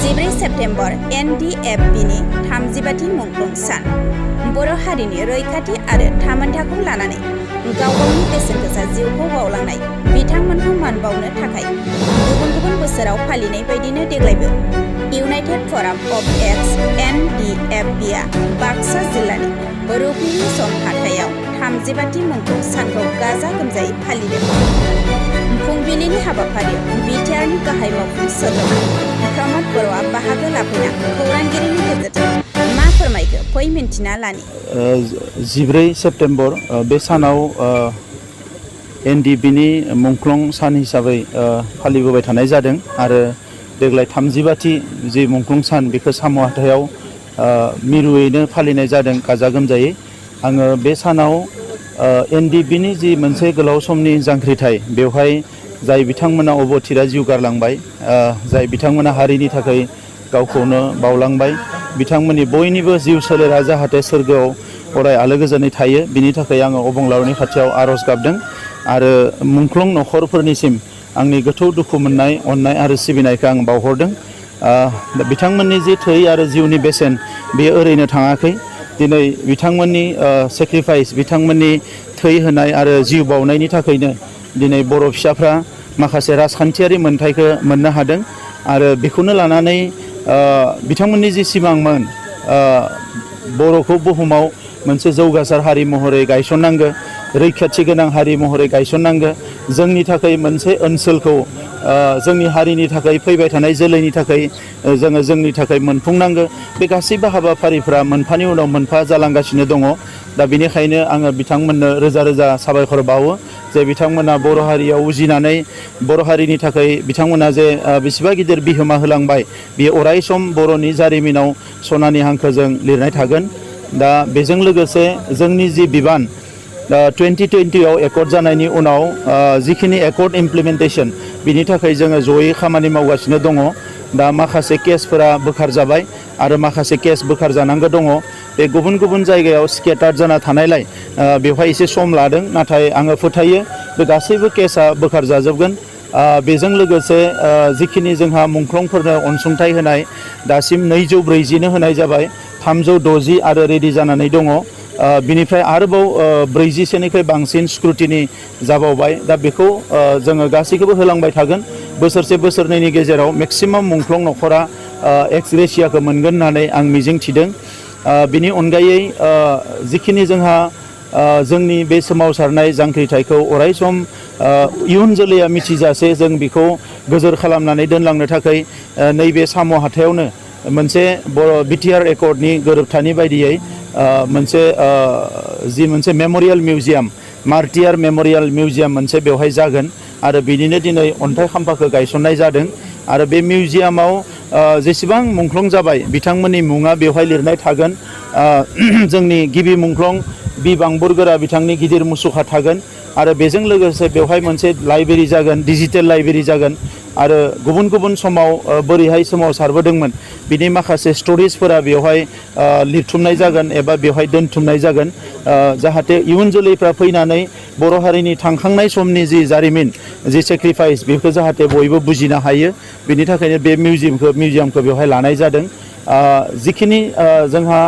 14 September NDFBनि 32थि मुंख्लं सान बर' हारिनि रैखाथि आरो थामोनथाखौ लानानै गावगावनि बेसेन गोसा जिउखौ बावलांनाय बिथांमोनखौ मान बावनो थाखाय गुबुन गुबुन बोसोराव फालिनाय बायदिनो देग्लायबो इउनाइटेड फराम अफ एक्स NDFBआ बाक्सा जिल्लानि रुक्मिणी सम हाथायाव 32थि मुंख्लं सानखौ गाजा गोमजायै फालिदों। फुंबिलिनि हाबाफारियाव बिटिआरनि गाहाय मावफुं सोद्रोमा प्रमद बर'आ बाहागो लाफैना खौरांगिरिनि गेजेरजों मा फोरमायखो फै मिन्थिना लानि। 14 सेप्तेम्बर बे सानाव NDBनि मुंख्लं सान हिसाबै फालिबोबाय थानाय जादों आरो देग्लाय 32थि जि मुंख्लं सान बेखौ सम'ह हाथायाव मिरुयैनो फालिनाय जादों गाजा गोमजायै। आङो बे सानाव NDBनि जि मोनसे गोलाव समनि जांख्रिथाय बेवहाय जाय बिथांमोना अबथिरा जिउ गारलांबाय, जाय बिथांमोना हारिनि थाखाय गावखौनो बावलांबाय, बिथांमोननि बयनिबो जिउ सोलेरा जाहाथे सोरगोआव अराय आलो गोजोनै थायो बिनि थाखाय आङो अबंलावरिनि खाथियाव आरज गाबदों आरो मुंख्लं नखरफोरनिसिम आंनि गोथौ दुखु मोननाय अननाय आरो सिबिनायखौ आं बावहरदों। बिथांमोननि जि थै आरो जिउनि बेसेन बेयो ओरैनो थाङाखै। दिनै बिथांमोननि सेक्रिफाइस, बिथांमोननि थै होनाय आरो जिउ बावनायनि थाखायनो दिनै बर' फिसाफ्रा माखासे राजखान्थियारि मोनथायखौ मोननो हादों आरो बेखौनो लानानै बिथांमोननि जि सिमांमोन बर'खौ बुहुमाव मोनसे जौगासार हारि महरै गायसननांगो, रैखाथि गोनां हारि महरै गायसननांगो, जोंनि थाखाय मोनसे ओनसोलखौ जोंनि हारिनि थाखाय फैबाय थानाय जोलैनि थाखाय जोङो जोंनि थाखाय मोनफुंनांगो। बे गासैबो हाबाफारिफ्रा मोनफानि उनाव मोनफा जालांगासिनो दङ। दा बेनिखायनो आङो बिथांमोननो रोजा रोजा साबायखर बावो जे बिथांमोना बर' हारियाव उजिनानै बर' हारिनि थाखाय बिथांमोना जे बेसेबा गिदिर बिहोमा होलांबाय बेयो अराय सम बर'नि जारिमिनाव सनानि हांखोजों लिरनाय थागोन। दा बेजों लोगोसे जोंनि जि बिबान 2020आव एकर्ड जानायनि उनाव जिखिनि एकर्ड इमप्लिमेन्टेसन बिनि थाखाय जोङो जयै खामानि मावगासिनो दङ। दा माखासे केसफोरा बोखार जाबाय आरो माखासे केस बोखार जानांगौ दङ। बे गुबुन गुबुन जायगायाव स्केटार्ड जाना थानायलाय बेवहाय एसे सम लादों, नाथाय आङो फोथायो बे गासैबो केसा बोखार जाजोबगोन। बेजों लोगोसे जिखिनि जोंहा मुंख्लंफोरनो अनसुंथाइ होनाय दासिम 240 होनाय जाबाय, 360 आरो रेडि जानानै दङ। बिनिफ्राय आरोबाव 40सोनिख्रुइ बांसिन स्क्रुटिनि जाबावबाय। दा बेखौ जोङो गासैखौबो होलांबाय थागोन। बोसोरसे बोसोरनैनि गेजेराव मेक्सिमाम मुंख्लं नखरा एक्स ग्रेसियाखौ मोनगोन होननानै आं मिजिं थिदों। बिनि अनगायै जिखिनि जोंहा जोंनि बे सोमावसारनाय जांख्रिथायखौ अराय सम इयुन जोलैया मिथिजासे जों बेखौ गोजोर खालामनानै दोनलांनो थाखाय नैबे सम'ह हाथायावनो मोनसे बर' बिटिआर एकर्डनि गोरोबथानि बायदियै मोनसे मेम'रियेल मिउजियाम, मार्टियार मेम'रियेल मिउजियाम मोनसे बेवहाय जागोन आरो बिनिनो दिनै अन्थाइ खाम्फाखौ गायसननाय जादों आरो बे मिउजियामाव जेसेबां मुंख्लं जाबाय बिथांमोननि मुङा बेवहाय लिरनाय थागोन। जोंनि गिबि मुंख्लं बि बांबुरगोरा बिथांनि गिदिर मुसुखा थागोन आरो बेजों लोगोसे बेवहाय मोनसे लाइब्रेरि जागोन, डिजिटेल लाइब्रेरि जागोन आरो गुबुन गुबुन समाव बोरैहाय सोमावसारबोदोंमोन बिनि माखासे स्ट'रिजफोरा बेवहाय लिरथुमनाय जागोन एबा बेवहाय दोनथुमनाय जागोन, जाहाथे इयुन जोलैफ्रा फैनानै बर' हारिनि थांखांनाय समनि जि जारिमिन, जि सेक्रिफाइस बेखौ जाहाथे बयबो बुजिनो हायो। बिनि थाखायनो बे मिउजियामखौ बेवहाय लानाय जादों। जिखिनि जोंहा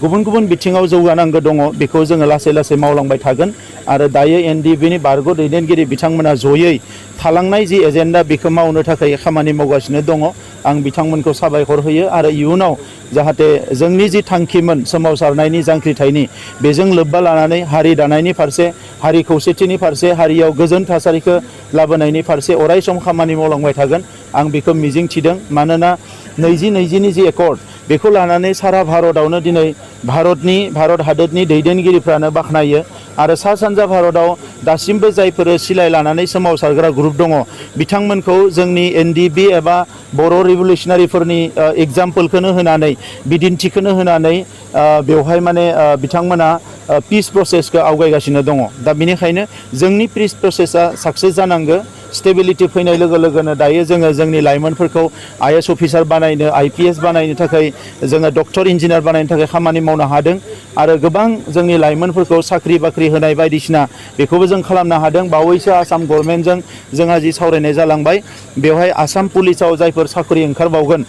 गुबुन गुबुन बिथिङाव जौगानांगौ दङ बेखौ जोङो लासै लासै मावलांबाय थागोन आरो दायो NDBनि बारग' दैदेनगिरि बिथांमोना जयै थालांनाय जि एजेन्डा बेखौ मावनो थाखाय खामानि मावगासिनो दङ। आं बिथांमोनखौ साबायखर होयो आरो इयुनाव जाहाथे जोंनि जि थांखिमोन सोमावसारनायनि जांख्रिथायनि बेजों लोब्बा लानानै हारि दानायनि फारसे, हारि खौसेथिनि फारसे, हारियाव गोजोन थासारिखौ लाबोनायनि फारसे अराय सम खामानि मावलांबाय थागोन आं बेखौ मिजिं थिदों। मानोना 2020नि जि एकर्ड बेखौ लानानै सारा भारतआवनो दिनै भारत हादोरनि दैदेनगिरिफ्रानो बाख्नायो आरो सा सानजा भारतआव दासिमबो जायफोर सिलाय लानानै सोमावसारग्रा ग्रुप दङ बिथांमोनखौ जोंनि NDB एबा बर' रिभलिउसनारिफोरनि एग्जाम्पोलखौनो होनानै, बिदिन्थिखौनो होनानै बेवहाय माने बिथांमोना पिस प्रसेसखौ आवगायगासिनो दङ। दा बेनिखायनो जोंनि पिस प्रसेसा साक्सेस जानांगौ स्टेबिलिटि फैनाय लोगो लोगोनो दायो जोङो जोंनि लाइमोनफोरखौ IAS अफिसार बानायनो IPS बानायनो थाखाय जोङो डक्टर इन्जिनियार बानायनो थाखाय खामानि मावनो हादों आरो गोबां जोंनि लाइमोनफोरखौ साख्रि बाख्रि होनाय बायदिसिना बेखौबो जों खालामनो हादों। बावैसो आसाम गभर्नमेन्टजों जोंहा जि सावरायनाय जालांबाय बेवहाय आसाम पुलिसाव जायफोर साख्रि ओंखारबावगोन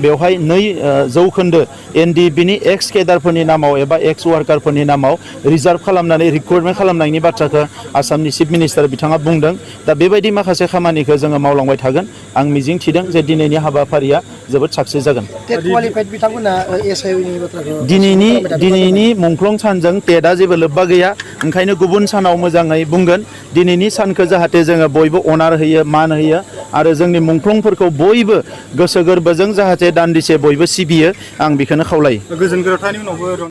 बेवहाय 2 जौखोन्दो NDFB नि एक्स केडारफोरनि नामाव एबा एक्स वार्कारफोरनि नामाव रिजार्भ खालामनानै रिक्रुटमेन्ट खालामनायनि बाथ्राखौ आसामनि चिफ मिनिस्टार बिथाङा बुंदों। दा बेबायदि माखासे खामानिखौ जोङो मावलांबाय थागोन। आं मिजिं थिदों जे दिनैनि हाबाफारिया जोबोद साक्सेस जागोन। दिनैनि मुंख्लं सानजों टेटआ जेबो लोब्बा गैया, ओंखायनो गुबुन सानाव मोजाङै बुंगोन। दिनैनि सानखौ जाहाथे जोङो बयबो अनार होयो, मान होयो आरो जोंनि मुंख्लंफोरखौ बयबो गोसो गोरबोजों जाहाथे दान्दिसे बयबो सिबियो, आं बेखौनो खावलायो।